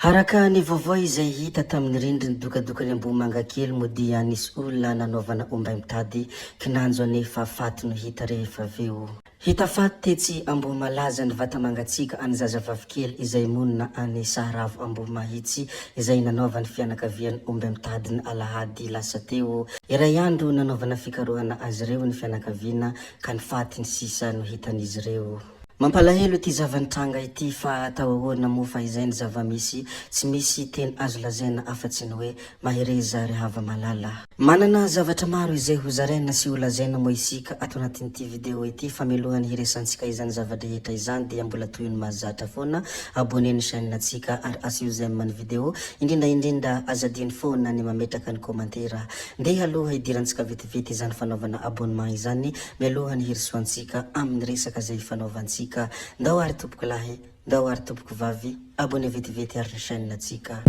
Araka ny vaovao izay hita tamin'ny rindrin'ny dokadokan'i Ambohimangakely moa dia nisy olona nanaovana ombay mitady kinanjo anefa faty no hita rehefa avy eo. Hita faty tetsy Ambohimalaza ny vata-mangatsiaka an'ny zazavavikely izay monina any Saharavo Ambohimahitsy izay nanaovan'ny fianakaviany ombay mitady ny alahady lasa teo. Iray andro nanaovana fikarohana azy ireo ny fianakaviana ka ny faty ny sisa no hitan'izy ireo. Mampalahelo ity zava-nitranga ity fa atao ahoana moa fa izay ny zava-misy, tsy misy teny azo lazaina afa-tsy ny hoe mahereza ry hava-malala. Manana zavatra maro izay ho zaraina sy ho lazaina moa isika ato anatin'ity video ity fa mialohan'ny hiresantsika izany zava-drehetra izany dia mbola toy ny mahazatra foana abonner ny chaîne ntsika ary asio j'aime ny video indrindra indrindra aza adino foana ny mametraka ny commentaire Ndeha aloha hidirantsika vetivety izany fanaovana abonnement izany mialoha ny hirosoantsika amin'ny resaka izay hifanaovantsika. Ndao ary tompoko lahy, ndao ary tompoko vavy, abonné vetivety ary ny chaîne tsika.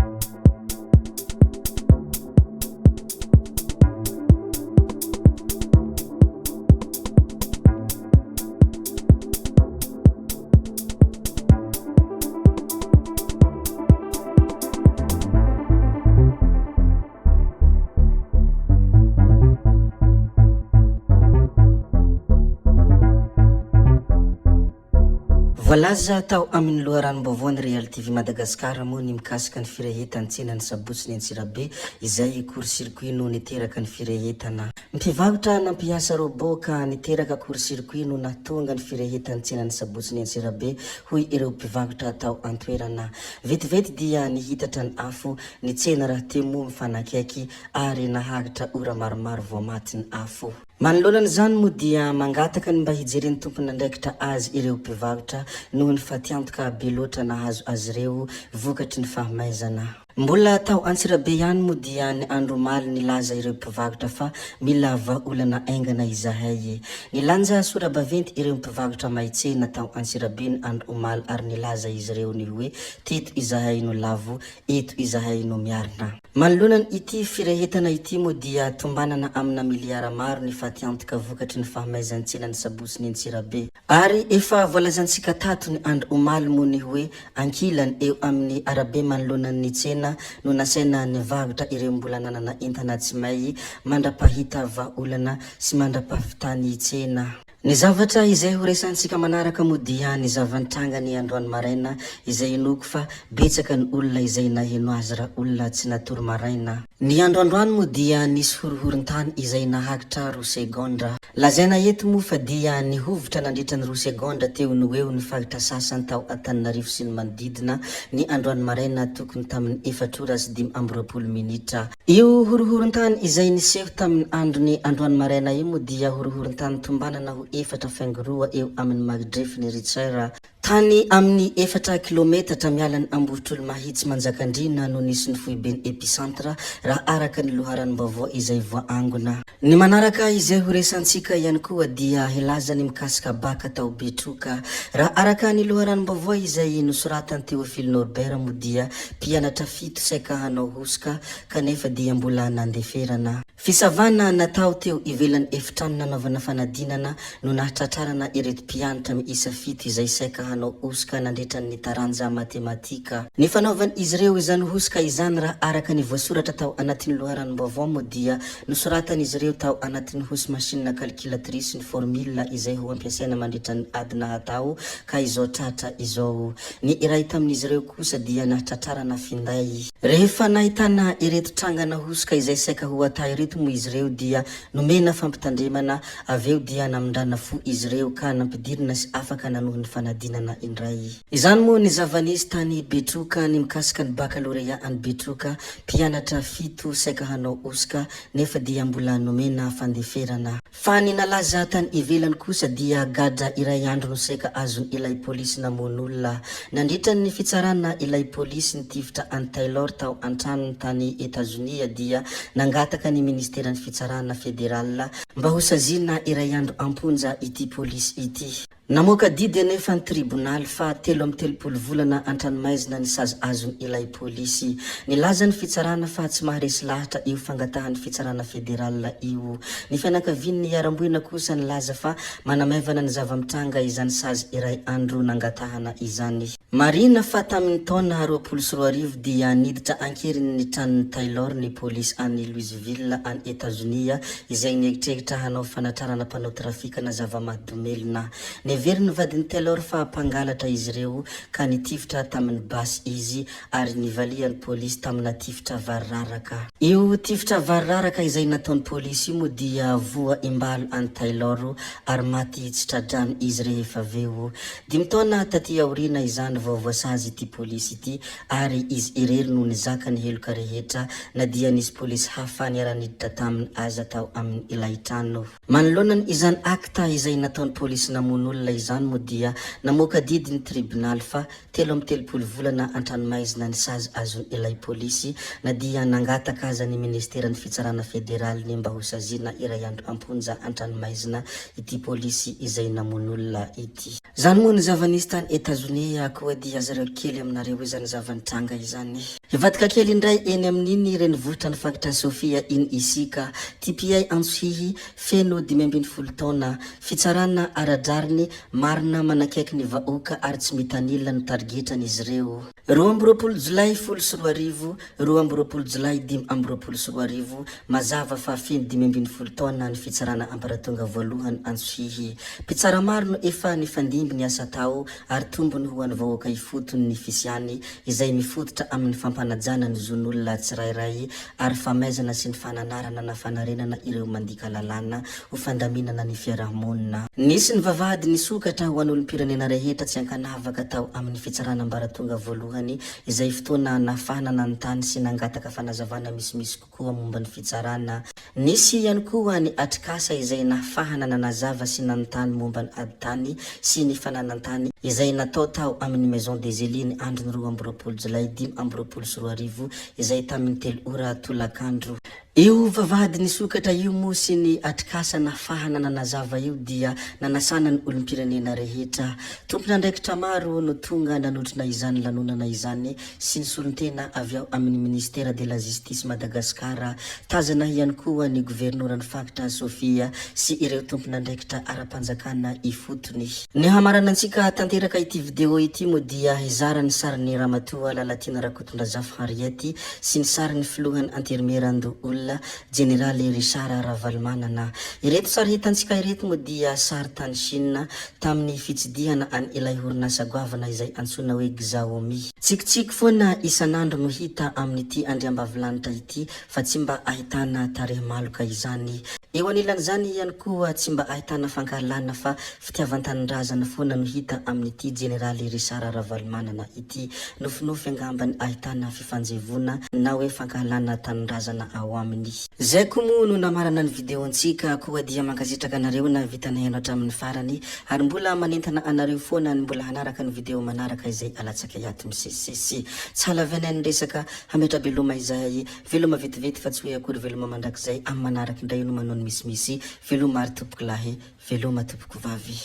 Voalaza tao amin'ny loharanom-baovaon'ny Real TV Madagascar moa ny mikasika ny firehetan'ny tsenan'ny Sabotsy ny Antsirabe izay court circuit no niteraka ny firehetana. Mpivarotra nampiasa robot ka niteraka court circuit no nahatonga ny firehetan'ny tsenan'ny Sabotsy ny Antsirabe hoy ireo mpivarotra tao an-toerana. Vetivety dia nihitatra ny afo Ny tsena rahateo moa mifanakaiky ary naharitra ora maromaro vao maty ny afo. Manoloana an'izany moa dia mangataka ny mba hijeren'ny tompon'andraikitra azy ireo mpivarotra noho ny fatiantoka be loatra nahazo azy ireo vokatry ny fahamaizana. Mbola tao Antsirabe ihany moa dia ny andro omaly nilaza ireo mpivarotra fa mila vahaolana aingana izahay. Nilanja sora-baventy ireo mpivarotra may tsena tao Antsirabe ny andro omaly ary nilaza izy ireo ny hoe teto izahay no lavo Eto izahay no miarina. Manoloana ity firehetana ity moa dia tombanana amina miliara maro ny fatiantoka vokatry ny fahamaizan'ny tsenan'ny Sabotsy ny Antsirabe. Ary efa voalazantsika tato ny andro omaly moa ny hoe ankilany eo amin'ny arabe manoloana ny tsena no nasaina nivarotra ireo mbola nanana entana tsy may mandra-pahita vahaolana sy mandra-pahavitany tsena. Ny zavatra izay ho resahantsika manaraka moa dia ny zava-nitranga ny androany maraina izay inoako fa betsaka ny olona izay naheno azy raha olona tsy natory maraina. Ny andro androany moa dia nisy horohoron-tany izay naharitra roa segondra. Lazaina eto moa fa dia nihovitra nandritra ny roa segondra teo no eo ny faritra sasany tao Antananarivo sy ny manodidina ny androany maraina tokony tamin'ny efatra ora sy 25 minitra. Io horohoron-tany izay niseho tamin'ny andron'ny androany maraina io moa dia horohoron-tany tombanana ho efatra faingo roa eo amin'ny maridrefin'i Richter. Tany amin'ny efatra kilaometatra miala an'i Amborotrolomahitsy Manjakandriana no nisy ny foiben'ny Epicentre raha araka ny loharanom-baovao izay voaangona. Ny manaraka izay ho resantsika ihany koa dia hilaza ny mikasika baka tao Betroka. Raha araka ny loharanom-baovao izay nosoratan'i Théophile Norbert moa dia mpianatra fito saika hanao hosoka kanefa dia mbola nandeferana. Fisavana natao teo ivelan'ny efitrano nanaovana fanadinana no nahatratrarana ireto mpianatra miisa fito izay saika hanao hosoka nandritra ny taranja matematika. Ny fanaovan'izy ireo izany hosoka izany raha araka ny voasoratra tao anatin'ny loharanom-baovao moa dia Nosoratan'izy ireo tao anatin'ny hosy machine calculatrice ny formule izay ho ampiasaina mandritra ny adina hatao ka izao tratra izao. Ny iray tamin'izy ireo kosa dia nahatratrarana finday. Rehefa nahitana ireto trangana hosoka izay saika ho atao ireto moa izy ireo dia nomena fampitandremana, avy eo dia namindrana fo izy ireo ka nampidirina sy afaka nanohy ny fanadinana indray. Izany moa ny zava-nisy tany Betroka ny mikasika ny bakalorea any Betroka, mpianatra fito saika hanao hosoka nefa dia mbola nomena fandeferana. Fa ny nalaza tany ivelany kosa dia gadra iray andro no saika azon ilay polisy namono olona. Nandritra ny fitsarana ilay polisy nitifitra an'i Taylor tao an-tranony tany Etazonia dia nangataka ny ministeran'ny fitsarana federal mba hosaziana iray andro am-ponja ity polisy ity. Namoaka didy anefa ny tribonaly fa 33 volana an-tranomaizina ny sazy azon' ilay polisy. Nilaza ny fitsarana fa tsy maharesy lahatra io fangatahan'ny fitsarana federal io. Ny fianakavian'ny niharam-boina kosa nilaza fa manamaivana ny zava-mitranga izany sazy iray andro nangatahana izany. Marihina fa tamin'ny taona 2020 dia niditra an-keriny ny tranon'i Taylor ny polisy any Louisville any Etazonia izay nieritreritra hanao fanatrarana mpanao trafikana zava-mahadomelina. Neverin'ny vadin'i Taylor fa mpangalatra izy ireo ka nitifitra tamin'ny basy izy ary nivalihan'ny polisy tamina tifitra variraraka. Io tifitra variraraka izay nataon'ny polisy io moa dia voa imbalo an'i Taylor ary maty tsy tra-drano izy rehefa avy eo. Dimy taona taty aoriana izany vao voasazy ity polisy ity ary izy irery no nizaka ny heloka rehetra na dia nisy polisy hafa niara-niditra taminy aza tao amin' ilay trano. Manoloana izany acte izay nataon'ny polisy namono olona izany moa dia namoaka didy ny tribonaly fa 33 volana an-tranomaizina ny sazy azon' ilay polisy na dia nangataka aza ny ministeran'ny fitsarana federaly ny mba hosaziana iray andro am-ponja an-tranomaizina ity polisy izay namono olona ity. Izany moa ny zava-nisy tany Etazonia koa dia zareo kely aminareo izany zava-nitranga izany. Hivadika kely indray eny amin'iny renivohitra ny faritra Sofia iny isika. TPI Antsohihy, feno 15 taona. Fitsarana ara-drariny, marina, manakaiky ny vahoaka ary tsy mitanila no tarigetran'izy ireo. 22 jolay 2010, 22 jolay 2025, Mazava fa feno 15 taona ny fitsarana ambaratonga voalohany Antsohihy. Mpitsara maro no efa nifandimby niasa tao ary tombony ho an'ny vahoaka ifotony ny fisiany izay mifototra amin'ny fampanajana ny zon'olona tsirairay ary famaizana sy ny fananarana na fanarenana ireo mandika lalàna ho fandaminana ny fiarahamonina. Nisy ny vavahady nisokatra ho an'olom-pirenena rehetra tsy ankanavaka tao amin'ny fitsarana ambaratonga voalohany izay fotoana nahafahana nanontany sy nangataka fanazavana misimisy kokoa momba ny fitsarana. Nisy ihany koa ny atrikasa izay nahafahana nanazava sy nanontany momba ny ady tany sy ny fananan-tany izay natao tao amin'ny Maison des Elis ny andron'ny 22 jolay 2025 izay tamin'ny telo ora tolakandro. Io vavahady nisokatra io moa sy ny atrikasa nahafahana nanazava io dia nanasana ny olom-pirenena rehetra. Tompon'andraikitra maro no tonga nanotrona izany lanonana izany sy ny solontena avy ao amin'ny Ministera de la Justice Madagascar. Tazana ihany koa ny Governoran'ny faritra Sofia sy ireo tompon'andraikitra ara-panjakana ifotony. Ny hamarana antsika tanteraka ity video ity moa dia hizara ny sarin'i Ramatoa Lalatiana Rakotondrazafy Henriette sy ny sarin'ny filohan'ny Antenimierandoholona, Jeneraly Richard Ravalomanana. Ireto sary hitantsika ireto moa dia sary tany Chine tamin'ny fitsidihana an' ilay orinasa goavana izay antsoina hoe Xiaomi. Tsikitsiky foana isan'andro no hita amin'ity andriambavilanitra ity fa tsy mba ahitana tarehy-maloka izany. Eo anilan'izany ihany koa tsy mba ahitana fankahalana fa fitiavan-tanindrazana foana no hita amin'ity Jeneraly Richard Ravalomanana ity. Nofinofy angamba ny ahitana fifanjevoana na hoe fankahalana tanindrazana ao aminy. Zay koa moa no namarana ny video-ntsika koa dia mankasitraka anareo nahavita nihaino hatramin'ny farany ary mbola manentana anareo foana ny mbola hanaraka ny video manaraka izay alatsakay ato misesisesy. Tsy halavianay ny resaka, hametra-beloma izahay, veloma vetivety fa tsy hoe akory veloma mandrakizay, amin'ny manaraka indray no manao ny misimisy, veloma ary tompokolahy, veloma tompokovavy.